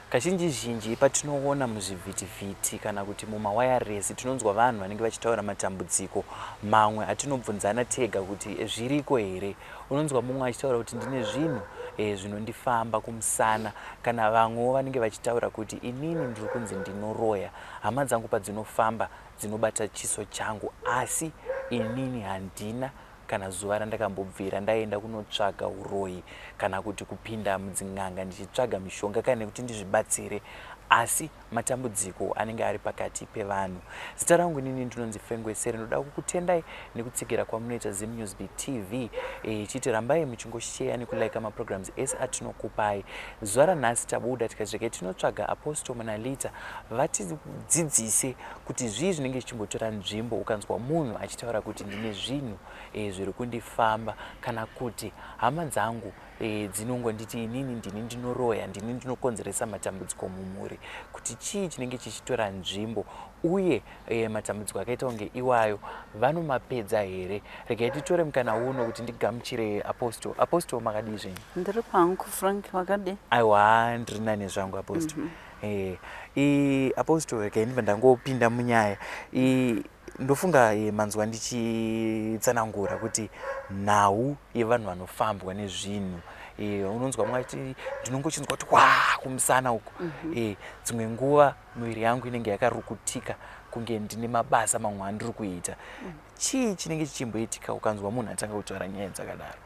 Kazhinji zhinji patinoona muzvivhitivhiti kana kuti mumawayaresi tinonzwa vanhu vanenge vachitaura matambudziko mamwe atinobvunzana tega kuti zviriko here. Unonzwa mumwe achitaura kuti ndine zvinhu e, zvinondifamba kumusana kana vamwewo vanenge vachitaura kuti inini ndiri kunzi ndinoroya hama dzangu padzinofamba dzinobata chiso changu asi inini handina kana zuva randakambobvira ndaenda kunotsvaga uroyi kana kuti kupinda mudzin'anga ndichitsvaga mishonga kana nekuti ndizvibatsire asi matambudziko anenge ari pakati pevanhu. Zita rangu inini ndinonzi Fengwesere ndoda kukutendai nekutsigira kwamunoita Zim News Beat TV ichiti eh, rambai muchingosheya nekulaika maprograms ese atinokupai. Zuva ranhasi tabuda tikati regai tinotsvaga Apostle Monalita vatidzidzise kuti zvii zvinenge zvichimbotora nzvimbo ukanzwa munhu achitaura kuti ndine zvinhu e, zviri kundifamba kana kuti hama dzangu e, dzinongonditi inini ndini ndinoroya ndini ndinokonzeresa matambudziko mumhuri kuti chii chinenge chichitora nzvimbo uye e, matambudziko akaita kunge iwayo vanomapedza here regai titore mukana uno kuti ndigamuchire apostle apostle makadii zvenyu ndiri pangu frank wakadii aiwa ndiri nani zvangu apostle mm -hmm. Eh, i apostle regai ndibva ndangopinda munyaya i ndofunga eh, manzwa ndichitsanangura kuti nhau yevanhu vanofambwa nezvinhu eh, unonzwa mumwe achiti ndinongochinzwa kuti wa kumusana uku mm -hmm. eh, dzimwe nguva miviri yangu inenge yakarukutika kunge ndine mabasa mamwe andiri kuita mm. Chii chinenge chichimboitika ukanzwa munhu atanga kutaura nyaya dzakadaro?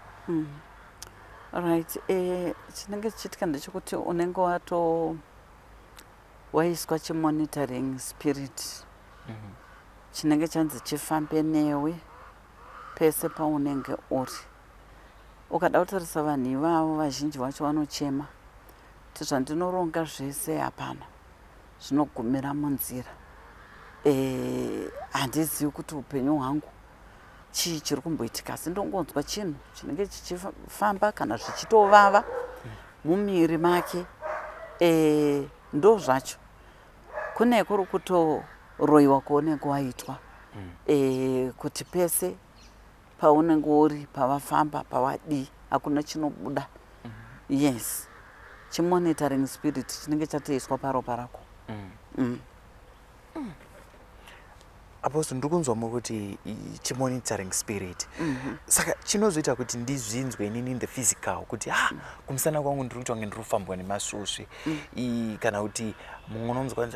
Right, eh, chinenge chichiitika ndechekuti unenge wato waiswa chimonitoring spirit chinenge chanzi chifambe newe pese paunenge uri. Ukada kutarisa vanhu ivavo vazhinji vacho vanochema kuti zvandinoronga zvese hapana. Zvinogumira munzira. Eh, handizivi kuti upenyu hwangu chii chiri kumboitika asi ndongonzwa chinhu chinenge chichifamba kana zvichitovava mumiri make e, ndo zvacho kune kuri kutoroiwa kwaunenge waitwa mm. e, kuti pese paunenge uri pavafamba pawadii hakuna chinobuda mm. Yes, chimonitoring spirit chinenge chatoiswa paropa rako mm. Mm. Mm. Apostle, ndiri kunzwa muri kuti chimonitoring spirit mm -hmm. Saka chinozoita kuti ndizvinzwe inini in the physical kuti ha ah, kumusana kwangu ndiri kuita kunge ndiri kufambwa nemasvosve mm. Kana kuti mumwe unonzwa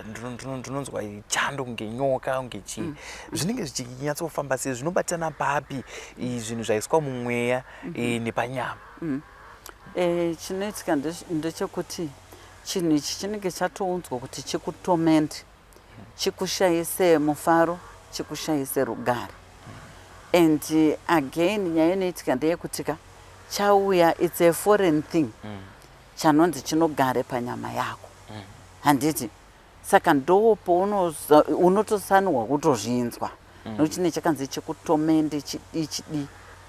ndinonzwa chando kunge nyoka kunge chii mm. Zvinenge zvichinyatsofamba sei zvinobatana papi zvinhu zvaiswa mumweya mm -hmm. Nepanyama mm. E, chinoitika ndechekuti chinhu ichi chinenge chatounzwa kuti chikutomende chikushayise mufaro chikushayise rugare and again nyaya inoitika ndeyekutika chauya it's a foreign thing mm. Chanonzi chinogare panyama yako mm. Handiti saka ndopo unotosanirwa kutozvinzwa mm. Nokuti chine chakanzi chikutomende chidii chidii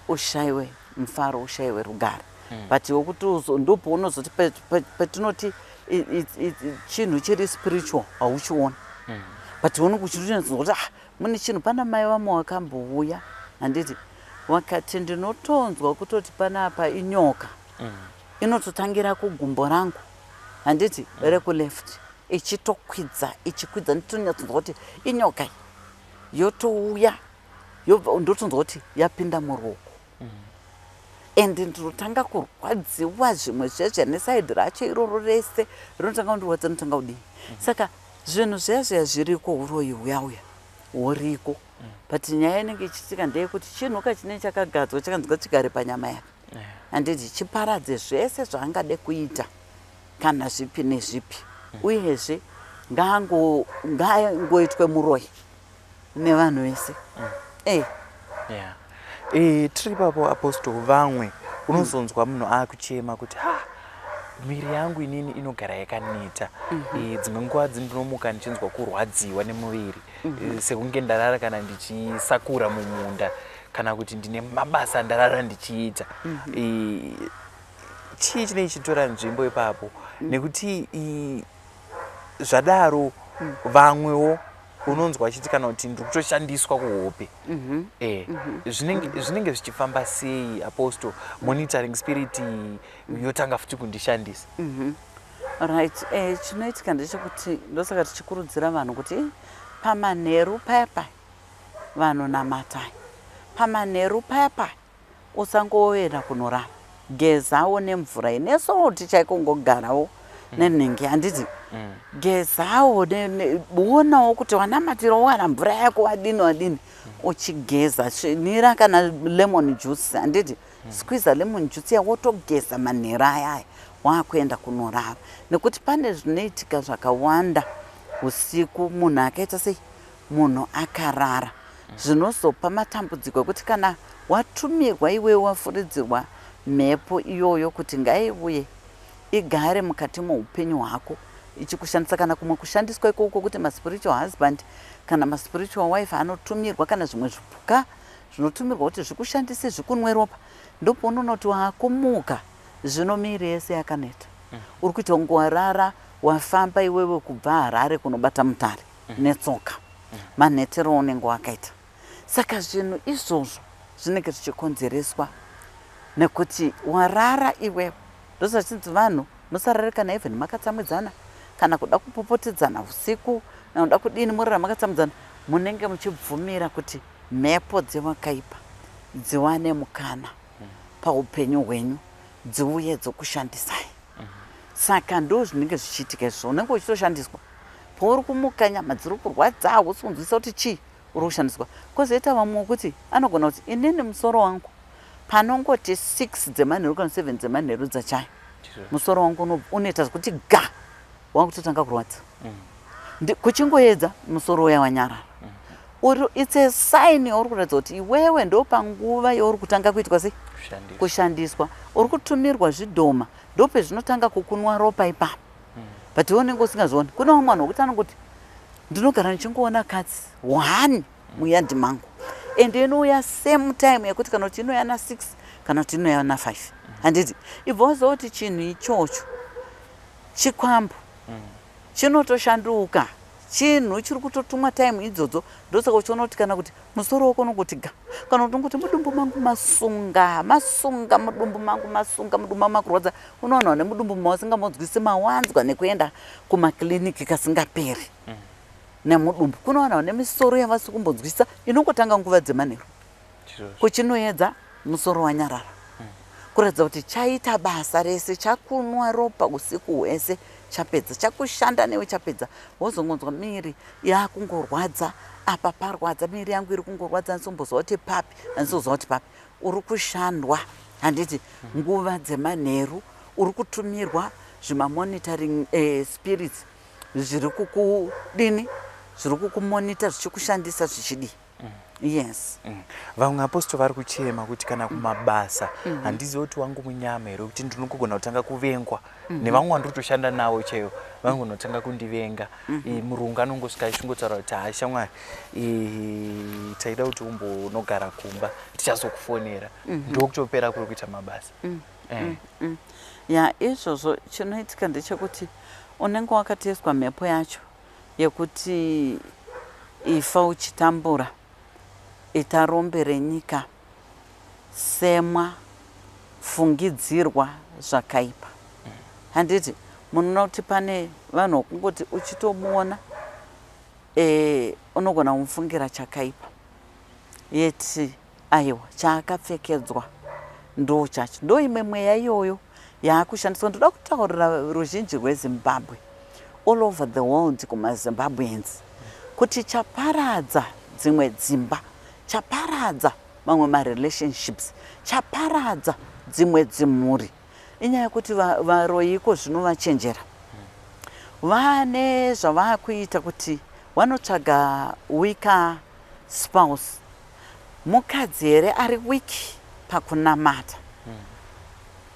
ushaiwe mufaro ushaiwe rugare mm. But wekuti ndopo unozoti patinoti chinhu chiri spiritual hauchiona mm. But unenge uchitonzwa kuti ah, mune chinhu pana mai vamwe wakambouya handiti wakati ndinotonzwa kutoti panapa inyoka mm. Inototangira kugumbo rangu handiti mm. Rekuleft ichitokwidza ichikwidza nditonyatsonzwa kuti inyoka iyi yotouya ndotonzwa kuti yapinda muruoko mm. And ndinotanga kurwadziwa zvimwe zviya zviya nesaidi racho iroro rese rinotanga kundirwadza ndinotanga kudii mm. Saka zvinhu zviya zviya zviriko uroyi huya uya huriko mm. But nyaya inenge ichiitika ndeyekuti chinhu ka chinenge chakagadzwa chakanzi ngachigare panyama yake handiti chiparadze zvese zvaangade kuita kana zvipi nezvipi mm. Uyezve ngaangoitwe muroyi nevanhu vese mm. E. Yeah. E, tiri ipapo apostle vamwe unozonzwa munhu akuchema kuti ha miri yangu inini inogara yakaneta mm -hmm. E, dzimwe nguva dzindinomuka ndichinzwa kurwadziwa nemuviri mm -hmm. E, sekunge ndarara kana ndichisakura mumunda kana kuti ndine mabasa andarara ndichiita mm -hmm. E, chii chinenge chichitora nzvimbo ipapo mm. Nekuti zvadaro mm. Vamwewo unonzwa achiti kana kuti ndiri kutoshandiswa kuhope mm -hmm. E, mm -hmm. Zvinenge, mm -hmm. Zvinenge zvichifamba sei apostle monitoring spirit yotanga futi kundishandisa mm -hmm. Right, chinoitika ndechekuti ndosaka tichikurudzira vanhu kuti pamanheru paya paya vanhu namatai. Pamanheru paya paya usangoenda kunorara, gezawo nemvura ine salt chaiko, ungogarawo nenhingi, handiti? Gezawo, onawo kuti wanamatirawo kana mvura yako wadini wadini, uchigeza svinira kana lemon juice, handiti? Squeeze lemon juice ya, wotogeza manheru ayaya waakuenda kunorara, nekuti pane zvinoitika zvakawanda usiku munhu akaita sei, munhu akarara, zvinozopa matambudziko ekuti kana watumirwa iwewe, wafuridzirwa mhepo iyoyo kuti ngaiuye igare mukati moupenyu hwako ichikushandisa, kana kumwe kushandiswa ikoko kuti maspiritual husband kana maspiritual wife anotumirwa, kana zvimwe zvipuka zvinotumirwa kuti zvikushandise, zvikunwe ropa, ndopaunoona kuti waakumuka zvino miri yese yakaneta, uri kuita kunge warara wafamba iwewe kubva Harare kunobata Mutare netsoka, manhetero aunenge wakaita. Saka zvinhu izvozvo zvinenge zvichikonzereswa nekuti warara iwewe. Ndosaka vanhu musarare kana even makatsamwidzana, kana kuda kupopotedzana usiku, kana kuda kudini, murara makatsamwidzana, munenge muchibvumira kuti mhepo dzewakaipa dziwane mukana paupenyu hwenyu, dziuye dzokushandisai. Saka ndo zvinenge zvichiitika izvozvo. Unenge uchitoshandiswa pauri kumuka, nyama dziri kurwadza, hausi kunzwisa kuti chii, uri kushandiswa. Kwozoita vamwe wekuti anogona kuti inini musoro wangu panongoti 6 dzemanheru kana 7 dzemanheru dzachaya, musoro wangu unoita zvekuti ga, wakutotanga kurwadza. Kuchingoedza musoro uya wanyarara. Uri, it's a sign yauri kuratidza kuti iwewe ndo panguva yauri kutanga kuitwa sei? Kushandiswa. Kushandiswa. Uri kutumirwa zvidhoma, ndopezvinotanga kukunwa ropa ipapo, but iwe unenge usingazvioni. Kune vamwe vanhu vokuti anongoti ndinogara ndichingoona katsi one muyadhi mangu, and inouya same time yekuti kana kuti inouya na6 kana kuti inouya na5, handiti? Ibva waziva kuti chinhu ichocho chikwambo chinotoshanduka, chinhu chiri kutotumwa time idzodzo. Ndosaka uchiona kuti kana kuti musoro wako unongoti ga, kana kuti ungoti mudumbu mangu masunga, masunga mudumbu mangu, masunga mudumbu mangu, makurwadza. Unowana nemudumbu mausingambonzwisi mawanzwa nekuenda kumakiliniki kasingaperi nemudumbu. Kunowana nemisoro yavasi kumbonzwisa inongotanga nguva dzemanheru, kuchinoedza musoro wanyarara, kuratidza kuti chaita basa rese, chakunwa ropa usiku hwese, chapedza, chakushanda newe chapedza. Wozongonzwa miri yakungorwadza, apa parwadza, miri yangu iri kungorwadza, handisikumboziva kuti papi, handisikuziva kuti papi. Uri kushandwa, handiti? Nguva dzemanheru uri kutumirwa zvimamonitoring spirits zviri kukudini, zviri kukumonita, zvichikushandisa, zvichidii, yes. Vamwe apostle vari kuchema kuti kana kumabasa, handizivi kuti wangu munyama here, kuti ndinogona kutanga kuvengwa nevamwe vandiri kutoshanda navo chaivo, vanogona kutanga kundivenga. Murungu anongosvika achingotaura kuti, "Ha, shamwari, taida kuti umbonogara kumba, tichazokufonera." Ndokutopera kuri kuita mabasa. Ya, izvozvo chinoitika ndechekuti unenge wakateswa mhepo yacho yekuti ifa uchitambura, ita rombe renyika, semwa, fungidzirwa zvakaipa, handiti? Munoona kuti pane vanhu vokungoti uchitomuona unogona kumufungira chakaipa, yeti aiwa, chaakapfekedzwa ndo chacho, ndo imwe mweya iyoyo yaakushandiswa. Ndoda kutaurira ruzhinji rweZimbabwe, all over the world, kumaZimbabweans, kuti chaparadza dzimwe dzimba, chaparadza mamwe marelationships, chaparadza dzimwe dzimhuri inyaya yekuti varoyi iko zvino vachenjera, vane zvavaakuita kuti vanotsvaga weaker spouse. Mukadzi here ari weak pakunamata?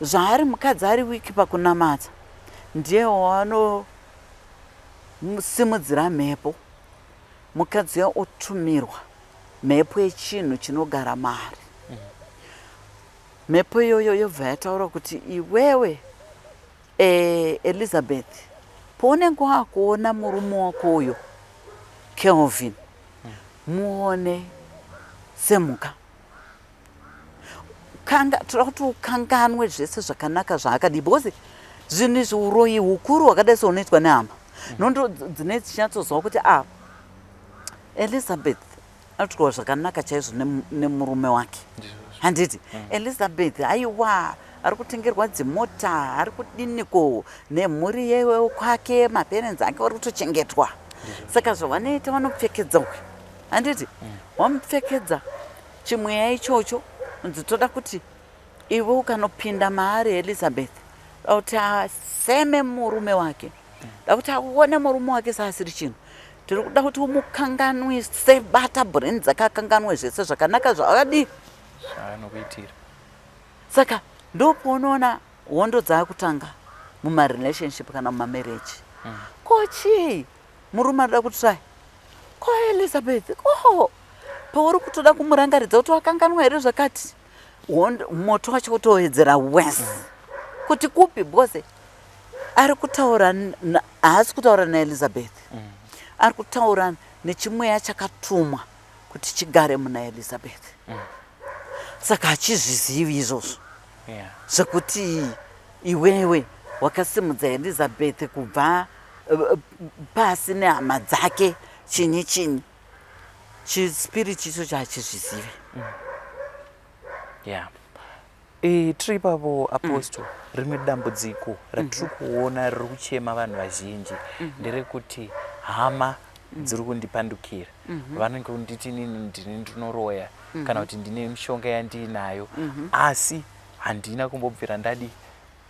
Zvaari mukadzi ari weak pakunamata, ndiye wavanosimudzira mhepo. Mukadzi uya otumirwa mhepo yechinhu chinogara mari. Mhepo iyoyo yobva yataura kuti iwewe Elizabeth, paunenge wakuona murume wako uyo Kelvin, muone semhuka. Kanga toda kuti ukanganwe zvese zvakanaka zvaakadii, because Zvinhu izvi uroyi hukuru hwakadai seunoitwa nehama. Nhondo dzinee dzichinyatsozwa kuti a ah, Elizabeth anoitwa zvakanaka chaizvo nemurume wake. Handiti? Elizabeth aiwa ari kutengerwa dzimota, ari kudiniko nemhuri yewe kwake, maparents ake vari kutochengetwa. Saka zvavanoita vanopfekedza uyu. Handiti? Wamupfekedza chimweya ichocho, nzi toda kuti iwe ukanopinda maari Elizabeth, da kuti aseme murume wake, da kuti aone murume wake saasiri chinhu. Tiri kuda kuti umukanganwise, bata brain dzakakanganwe zvese zvakanaka zvaakadii zvaanokuitira. Saka ndopaunoona hondo dzaakutanga mumarelationship kana mumamarriage. Ko chii murume anoda kutry? Ko Elizabeth, ko pauri kutoda kumurangaridza kuti wakanganwa here zvakati, moto wacho kutowedzera worse. Kuti kupi? Because ari kutaura, haasi kutaura naElizabeth, ari kutaura nechimweya chakatumwa kuti chigare muna Elizabeth. Saka hachizvizivi izvozvo zvekuti iwewe wakasimudza Elizabeth kubva pasi nehama dzake chinyi chinyi. Chispirit ichocho hachizvizivi. Yeah. Tiri ipapo Apostle, rimwe dambudziko ratiri kuona riri kuchema vanhu vazhinji nderekuti hama dziri kundipandukira. Vanenge kunditi inini ndini ndinoroya kana kuti ndine mishonga yandiinayo, asi handina kumbobvira ndadi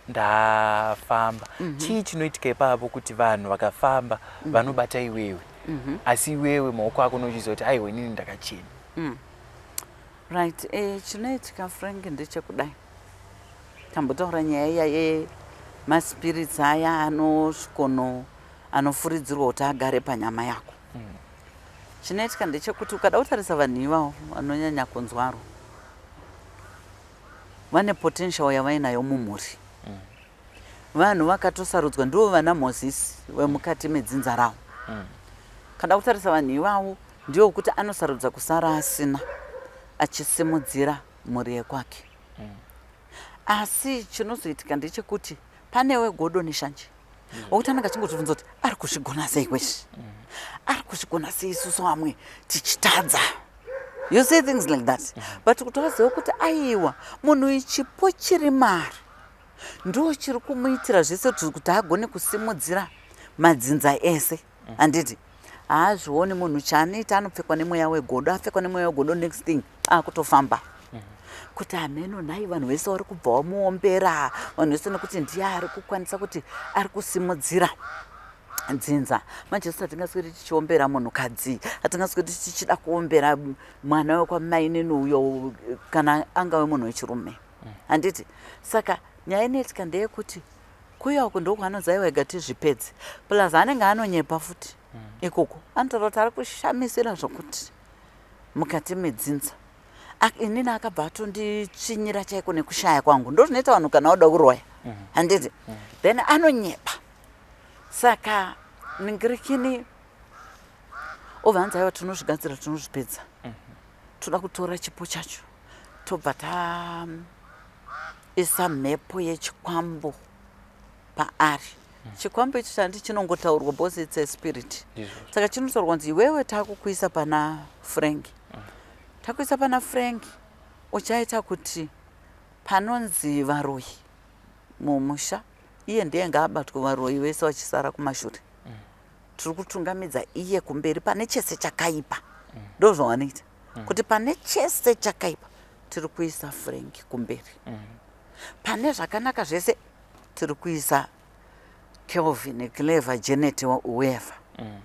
ndafamba. Chii chinoitika ipapo kuti vanhu vakafamba vanobata iwewe, asi iwewe maoko ako unochiziva kuti aiwa inini ndakachena? Right, chinoitika Frank ndechekudai. Tambotaura nyaya iya yemaspirits aya anosvikono anofuridzirwa kuti agare panyama yako. Chinoitika ndechekuti ukada kutarisa vanhu ivavo vanonyanya kunzwaro, vane potential yavainayo mumhuri. Vanhu vakatosarudzwa ndivo vana Mozisi vemukati medzinza ravo. Kada kutarisa vanhu ivavo ndivo kuti anosarudza kusara asina, achisimudzira mhuri yekwake. Asi chinozoitika ndechekuti pane wegodo neshanje wekuti anenge achingotibvunza kuti ari kuzvigona sei kwezvi, ari kuzvigona sei isusu vamwe tichitadza. You see things like that. But kuti waziva kuti aiwa munhu chipo chiri mari ndo chiri kumuitira zvese kuti agone kusimudzira madzinza ese. Handiti haazvioni munhu chaanoita, anopfekwa nemweya wegodo, apfekwa nemweya wegodo, next thing akutofamba kuti hameno nhai vanhu vese vari kubva vamuombera, vanhu vese, nekuti ndiye ari kukwanisa kuti ari kusimudzira dzinza. Manje isu hatingasweri tichiombera munhukadzi, hatingasweri tichida kuombera mwana wekwamainini uyo kana angave munhu wechirume, handiti? Saka nyaya inoitika ndeyekuti kuya uku ndokwaanonzi aiwa ega tizvipedze, plus anenge anonyepa futi ikoko, anotaura kuti ari kushamisira zvokuti mukati medzinza inini akabva atonditsvinyira chaiko nekushaya kwangu. Ndo zvinoita vanhu kana vada kuroya, handiti? Then anonyepa. Saka ningirikini obva anzi aiwa tinozvigadzira, tinozvipedza, toda kutora chipo chacho, tobva taisa mhepo yechikwambo paari. Chikwambo icho chandi chinongotaurwa because it's a spirit. Saka chinotaurwa kunzi iwewe takukuisa pana Frank, takuisa pana Frank, uchaita kuti panonzi varoyi mumusha iye ndiye ngaabatwe, varoyi vese vachisara kumashure. Tiri kutungamidza iye kumberi pane chese chakaipa. Ndo zvavanoita kuti pane chese chakaipa tiri kuisa Frank kumberi, pane zvakanaka zvese tiri kuisa Kelvin, Clever, Janet, whoever,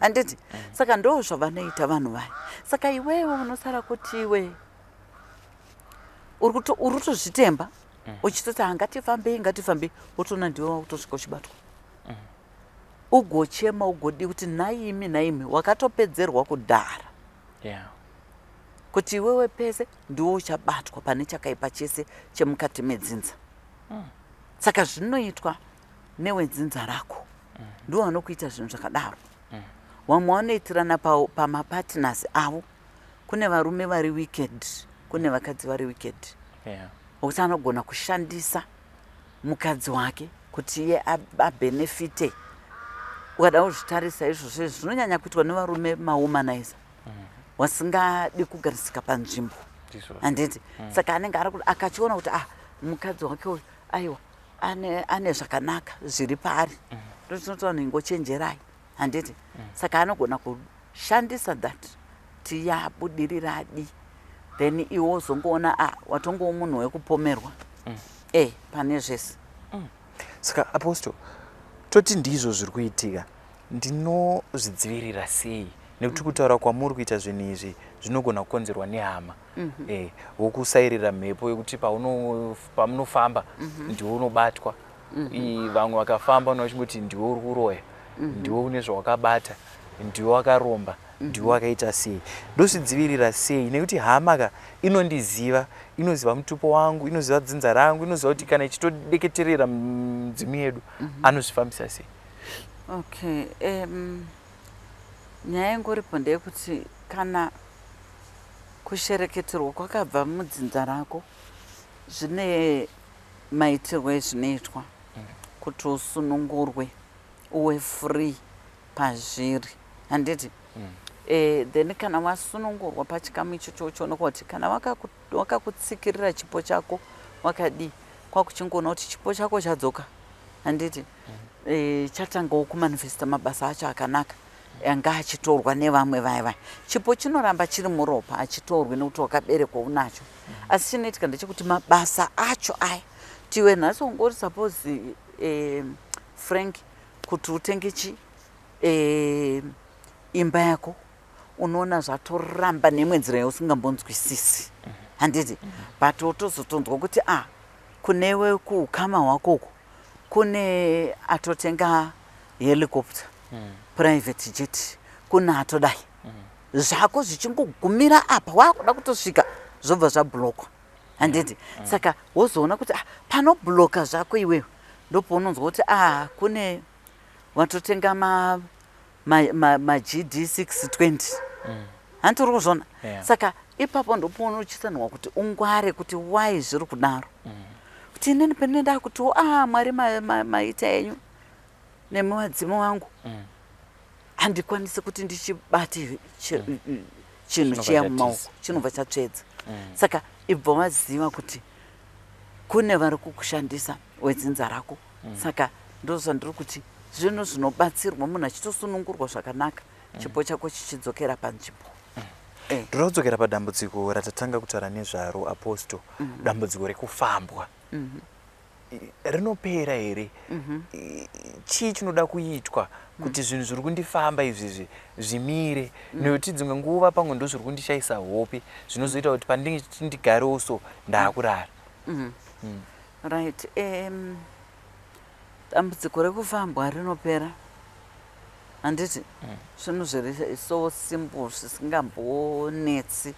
handiti? Saka ndo zvavanoita vanhu vaya. Saka iwewe unosara kuti iwe uri kutozvitemba uchitoti hangatifambei, ngatifambei, wotoona ndiwe wakutosvika uchibatwa, ugochema, ugodi kuti nhaimi nhaimi, wakatopedzerwa kudhara kuti iwewe pese ndiwe uchabatwa pane chakaipa chese chemukati medzinza. Saka zvinoitwa newedzinza rako, ndiwo vanokuita zvinhu zvakadaro. Vamwe vanoitirana pamapartners avo. Kune varume vari wicked, kune vakadzi vari wicked, wokuti anogona kushandisa mukadzi wake. Kuti iye abenefite. Ukada kuzvitarisa izvozvo, izvi zvinonyanya kuitwa nevarume mawomanizer wasingadi kugarisika panzvimbo. Handiti? Saka anenge ari akachiona kuti, ah, mukadzi wake uyu, aiwa, ane zvakanaka zviri paari. Ndotinoti vanhu ingochenjerai, handiti? Saka anogona kushandisa that ti yabudirira adi, then iwe wozongoona, ah, watongowo munhu wekupomerwa pane zvese. Saka Apostle, toti ndizvo zviri kuitika, ndinozvidzivirira sei? Nekuti kutaura kwamuri kuita, zvinhu izvi zvinogona kukonzerwa nehama, wokusairira mhepo yekuti pamunofamba ndiwe unobatwa. Vamwe vakafamba unachingoti ndiwe uri kuroya, ndiwe une zvawakabata, ndiwe wakaromba, ndiwe wakaita sei. Ndozvidzivirira sei? Nekuti hama ka inondiziva, inoziva mutupo wangu, inoziva dzinza rangu, inoziva kuti kana ichitodeketerera mudzimu yedu, anozvifambisa sei? Okay, nyaya ingoripo ndeyekuti kana kushereketerwa kwakabva mudzinza rako, zvine maitirwo ezvinoitwa kuti usunungurwe, uwe free pazviri, handiti? Then kana wasunungurwa pachikamu ichocho, uchionekwa kuti kana wakakutsikirira chipo chako, wakadii, kwakuchingoona kuti chipo chako chadzoka, handiti? Chatangawo kumanifesta mabasa acho akanaka anga achitorwa nevamwe vaya vaya. Chipo chinoramba chiri muropa, achitorwi nekuti wakaberekwa unacho. Asi chinoitika ndechekuti mabasa acho aya, tiwe nhasi ungori, suppose, Frank, kuti utenge chi imba yako, unoona zvatoramba neimwe nzira yausingambonzwisisi, handiti? But wotozotonzwa kuti, ah, kunewe kuukama hwako uko kune atotenga helicopter, private jet, kune atodai. Zvako zvichingogumira apa, wakuda kutosvika, zvobva zvablockwa, handiti? Saka wozoona kuti, ah, panobloka zvako iwewe, ndopaunonzwa kuti, ah, kune watotenga ma GD 620, handiti? Uri kuzviona? Yeah. Saka ipapo ndopaunochisanwa kuti ungware kuti why zviri kudaro, kuti inini pendinoenda kutiwo, ah, Mwari, maita enyu nemuvadzimu wangu, handikwanisi kuti ndichibate chinhu Chinobva chiya chatiza. Mumaoko chinobva chatsvedza. Saka ibva waziva kuti kune vari kukushandisa wedzinza rako. Saka ndozvandiri kuti zvinhu zvinobatsirwa munhu achitosunungurwa zvakanaka, chipo chako chichidzokera panzvimbo. Ndoda kudzokera padambudziko ratatanga kutaura nezvaro, Apostle, dambudziko rekufambwa. Rinopera here? Chii chinoda kuitwa kuti zvinhu zviri kundifamba izvizvi zvimire? Nekuti dzimwe nguva pamwe ndo zviri kundishayisa hope, zvinozoita kuti pandinge ndigarewo so ndaakurara. Right, dambudziko rekufambwa rinopera, handiti? Zvinhu zviri so simple, zvisingambonetsi,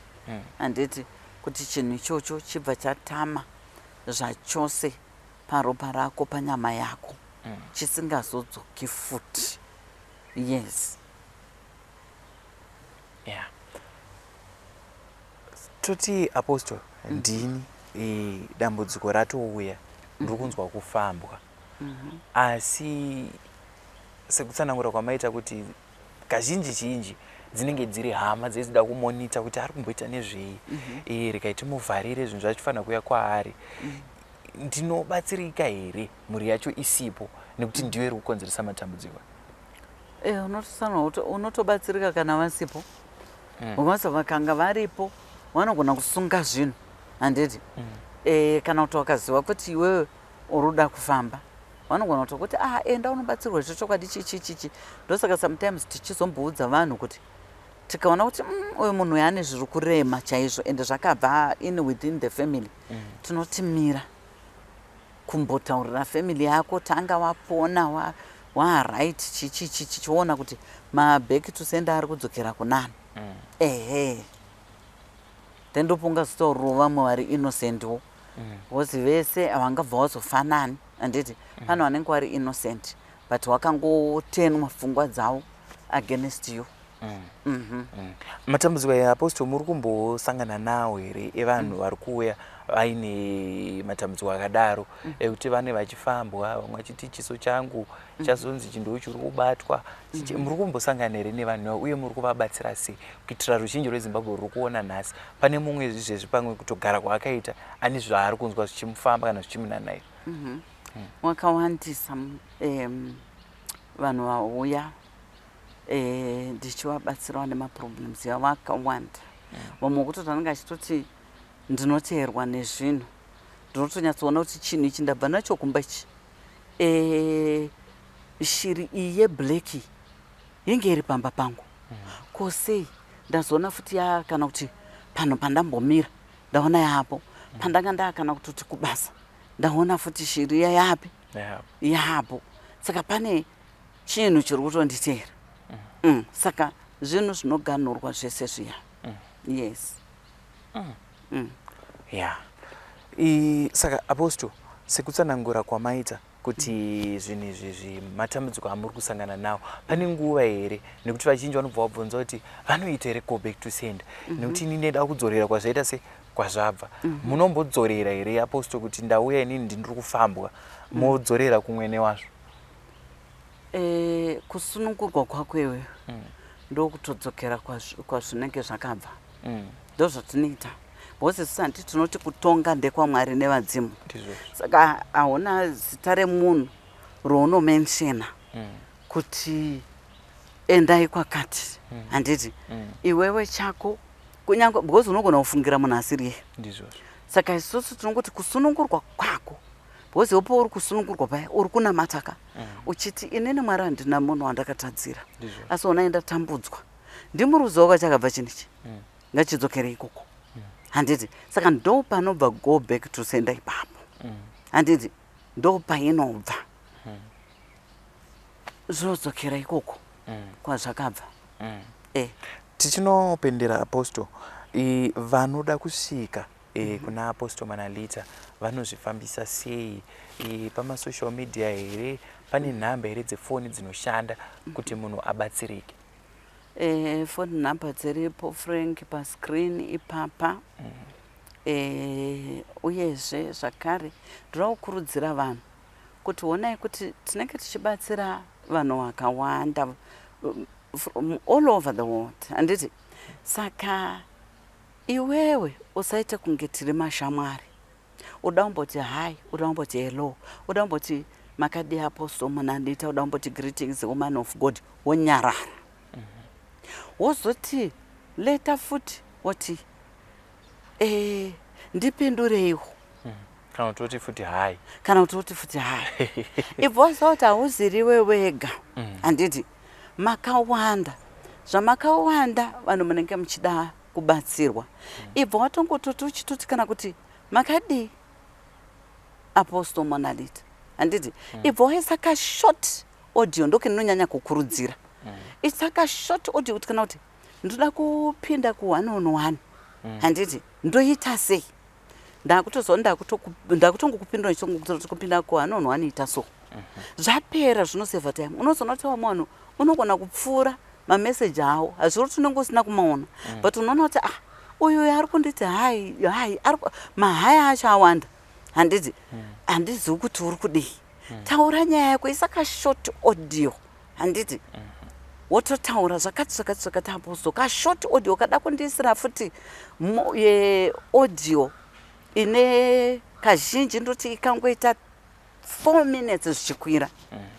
handiti? Kuti chinhu ichocho chibva chatama zvachose paropa rako, panyama yako, chisingazodzoki futi, yes. Yeah, toti, Apostle, ndini dambudziko ratouya, ndiri kunzwa kufambwa, asi sekutsanangura kwamaita kuti kazhinji zhinji dzinenge dziri hama dzeizoda kumonita kuti ari kumboita nezvei, regai timuvharire zvinhu zvachifanira kuuya kwaari, ndinobatsirika here mhuri yacho isipo, nekuti ndiyo iri kukonzeresa matambudziko? Unotosanwa kuti unotobatsirika kana vasipo, because vakanga varipo vanogona kusunga zvinhu, handiti? Kana kuti wakaziva kuti iwewe uri kuda kufamba, vanogona kutokuti, ah, enda unobatsirwa zvechokwadi, chichi chichi. Ndosaka sometimes tichizomboudza vanhu kuti tikaona kuti uyu munhu uyu ane zviri kurema chaizvo, ende zvakabva in within the family, tinoti mira kumbotaurira family yako, tanga wapona, waright, chichi chichi, chiona kuti maback to sender ari kudzokera kunani. Ehe, then ndopaungazotaurirawo vamwe vari innocentwo, because vese havangabva vazofanani, handiti? Pane vanenge vari innocent but wakangotenwa pfungwa dzavo against you. Matambudziko aya, Apostle, muri kumbosangana nawo here, evanhu vari kuuya? Vaine matambudziko akadaro ekuti vane vachifambwa, vamwe vachiti chiso changu chazonzi chinhu chiri kubatwa. Muri kumbosangana here nevanhu ava, uye muri kuvabatsira sei, kuitira ruzhinji rweZimbabwe ruri kuona nhasi? Pane mumwe izvezvi pamwe kutogara kwaakaita ane zvaari kunzwa zvichimufamba kana zvichimunanaira. Wakawandisa vanhu vauya ndichivabatsirawo nemaproblems yavo akawanda. Vamwe wekutoti vanenge achitoti ndinoteerwa nezvinhu, ndinotonyatsoona kuti chinhu ichi ndabva nacho kumba ichi. Shiri iyi yeblack yenge iri pamba pangu, ko sei ndazoona futi ya, kana kuti panhu pandambomira ndaona yapo, pandanga ndaa, kana kutoti kubasa ndaona futi shiri iya yapi yapo. Saka pane chinhu chiri kutonditeera. Saka zvinhu zvinoganhurwa zvese zviya, yes. Ya, saka Apostle, sekutsanangura kwamaita kuti zvinhu izvi matambudziko amuri kusangana nawo, pane nguva here, nekuti vazhinji vanobva vabvunza kuti vanoita here go back to sender, nekuti ini ndinoda kudzorera kwazvaita se kwazvabva, munombodzorera here, Apostle, kuti ndauya inini ndindiri kufambwa, modzorera kumwene wazvo? Kusunungurwa kwako iwewe ndokutodzokera kwazvinenge zvakabva. Ndo zvatinoita, because isu handi tinoti kutonga ndekwaMwari nevadzimu. Saka hauna zita remunhu rounomentiona kuti endai kwakati, handiti? Iwewe chako kunyange, because unogona kufungira munhu asiriye. Saka isusu tinongoti kusunungurwa kwako, because iwe pauri kusunungurwa paya uri kunamata ka, uchiti inini Mwari handina munhu wandakatadzira, asi onai ndatambudzwa, ndimuruziwo kwachakabva chinhu ichi, ngachidzokere ikoko, handiti? Saka ndo panobva go back to sender ipapo, handiti? Ndo painobva, zvinodzokera ikoko kwazvakabva. Tichinopendera, Apostle, vanoda kusvika kuna Apostle Manalita vanozvifambisa sei? Pamasocial media here? Pane nhamba here dzefoni dzinoshanda kuti munhu abatsirike? Phone number dziripo, Frank, pascreen ipapa. Uyezve zvakare ndoda kukurudzira vanhu kuti honai kuti tinenge tichibatsira vanhu vakawanda from all over the world, handiti? Saka iwewe usaite kunge tiri mashamwari. Uda kumboti hi, uda kumboti hello, uda kumboti makadi Apostle Munandita, uda kumboti greetings woman of God, wonyarara. Wozoti later futi woti ndipindureiwo. Kana kutoti futi hi. Kana kutoti futi hi. Ibva waziva kuti hauziriwe wega, handiti? Makawanda, zvamakawanda vanhu munenge muchida kubatsirwa. Ibva watongototi uchitoti kana kuti makadii Apostle Monalita, handiti? Ibva waisa kashort audio, ndokinonyanya kukurudzira. Isa kashort audio kuti kana kuti ndoda kupinda ku one on one, handiti? Ndoita sei? Ndakutoziva ndakutongokupindura kupinda ku one on one, ita so, zvapera, zvinosevha time. Unozoona kuti vamwe vanhu unogona kupfuura mameseji avo, hazviri kuti unenge usina kumaona, but unoona kuti ah, uyu ari kunditi hi hi, mahi acho awanda, handiti? Handizivi kuti uri kudii. Taura nyaya yako, isa kashort audio, handiti? Wototaura zvakati zvakati zvakati, Apostle. Kashort audio kada kundiisira futi audio ine kazhinji ndoti ikangoita 4 minutes zvichikwira,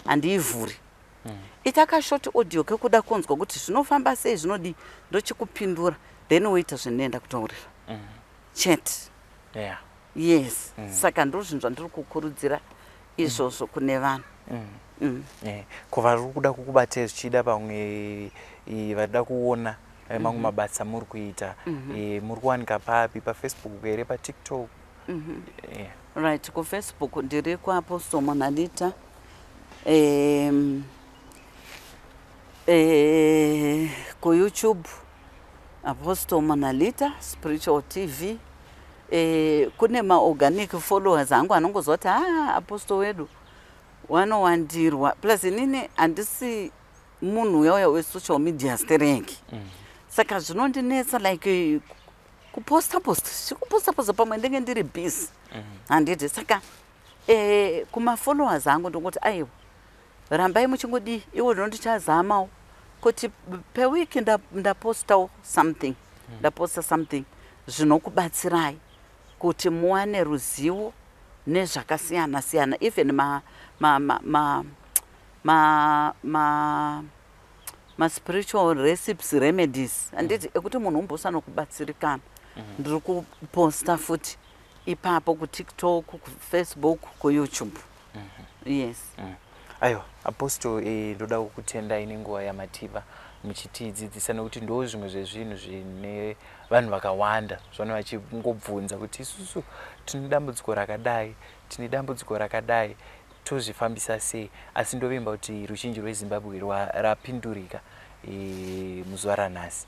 handiivhuri. Ita kashort audio kekuda kunzwa kuti zvinofamba sei, zvinodii, ndochikupindura, then woita zvinoenda kutaurira chete. Yes. Saka ndo zvinhu zvandiri kukurudzira izvozvo kune vanhu. Ko vari kuda kukubatai zvichida pamwe varida kuona mamwe mabasa muri kuita, muri kuwanika papi? PaFacebook here, paTikTok? Right, kuFacebook ndiri kuApostle Monalita. KuYouTube Apostle Monalita Spiritual TV. Kune maorganic followers angu anongozwa kuti ha, Apostle wedu wanowandirwa. Plus inini handisi munhu uya uya wesocial media stereki, saka zvinondinetsa like Kuposta posta, chikuposta posta pamwe ndenge ndiri busy, handiti? Saka kumafollowers angu ndongoti, aiwa, rambai muchingodii. Iwo zvino ndichazamawo kuti pewiki ndapostawo something, ndaposta something zvinokubatsirai kuti muwane ruzivo nezvakasiyana siyana, even ma spiritual recipes, remedies, handiti, ekuti munhu umbosana kubatsirikana. Ndiri kuposta futi ipapo kuTikTok, kuFacebook, kuYouTube, yes. Aiwa, Apostle, ndoda kukutendai nenguva yamativa muchitidzidzisa, nekuti ndo zvimwe zvezvinhu zvine vanhu vakawanda zvavane vachingobvunza kuti isusu tine dambudziko rakadai, tine dambudziko rakadai, tozvifambisa sei? Asi ndovimba kuti ruzhinji rweZimbabwe rapindurika muzuva ranhasi.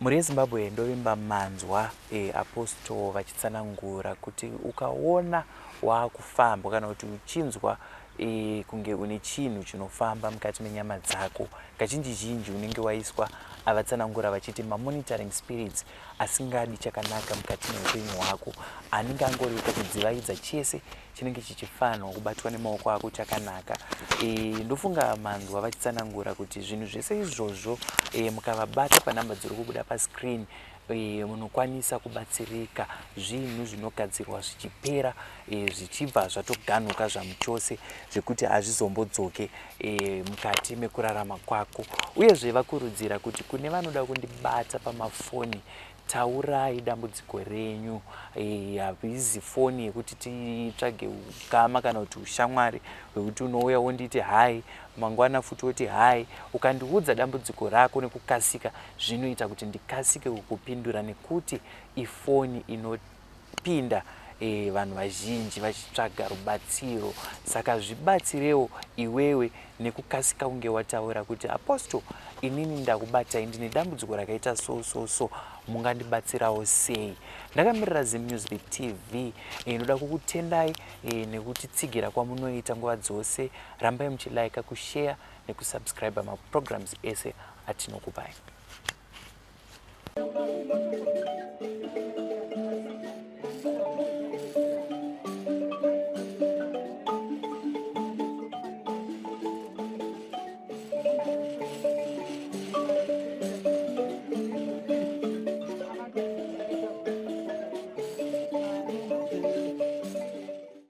Mhuri yeZimbabwe, ndovimba manzwa Apostle vachitsanangura kuti ukaona waakufambwa kana kuti uchinzwa kunge une chinhu chinofamba mukati menyama dzako, kazhinji zhinji unenge waiswa avatsanangura vachiti mamonitoring spirits asingadi chakanaka mukati meupenyu hwako, anenge angoripo kudzivaidza chese chinenge chichifanirwa kubatwa nemaoko ako chakanaka. Ndofunga manzwa vachitsanangura kuti zvinhu zvese izvozvo, mukavabata panhamba dziri kubuda pascreen, munokwanisa kubatsirika. Zvinhu zvinogadzirwa zvichipera, zvichibva zvatoganuka zvamuchose, zvekuti hazvizombodzoke mukati mekurarama kwako. Uyezve vakurudzira kuti kune vanoda kundibata pamafoni, taurai dambudziko renyu. Haizi foni yekuti titsvage ukama kana kuti ushamwari hwekuti unouya wonditi hi, mangwana futi woti hi. Ukandiudza dambudziko rako nekukasika, zvinoita kuti ndikasike kukupindura, nekuti ifoni inopinda vanhu vazhinji vachitsvaga rubatsiro. Saka zvibatsirewo iwewe nekukasika kunge wataura kuti, "Apostle, inini ndakubatai, ndine dambudziko rakaita so so so, mungandibatsirawo sei?" Ndakamirira Zim News TV. Ndoda kukutendai nekutitsigira kwamunoita nguva dzose. Rambai muchilaika, kushare nekusubscribe maprograms ese atinokupai.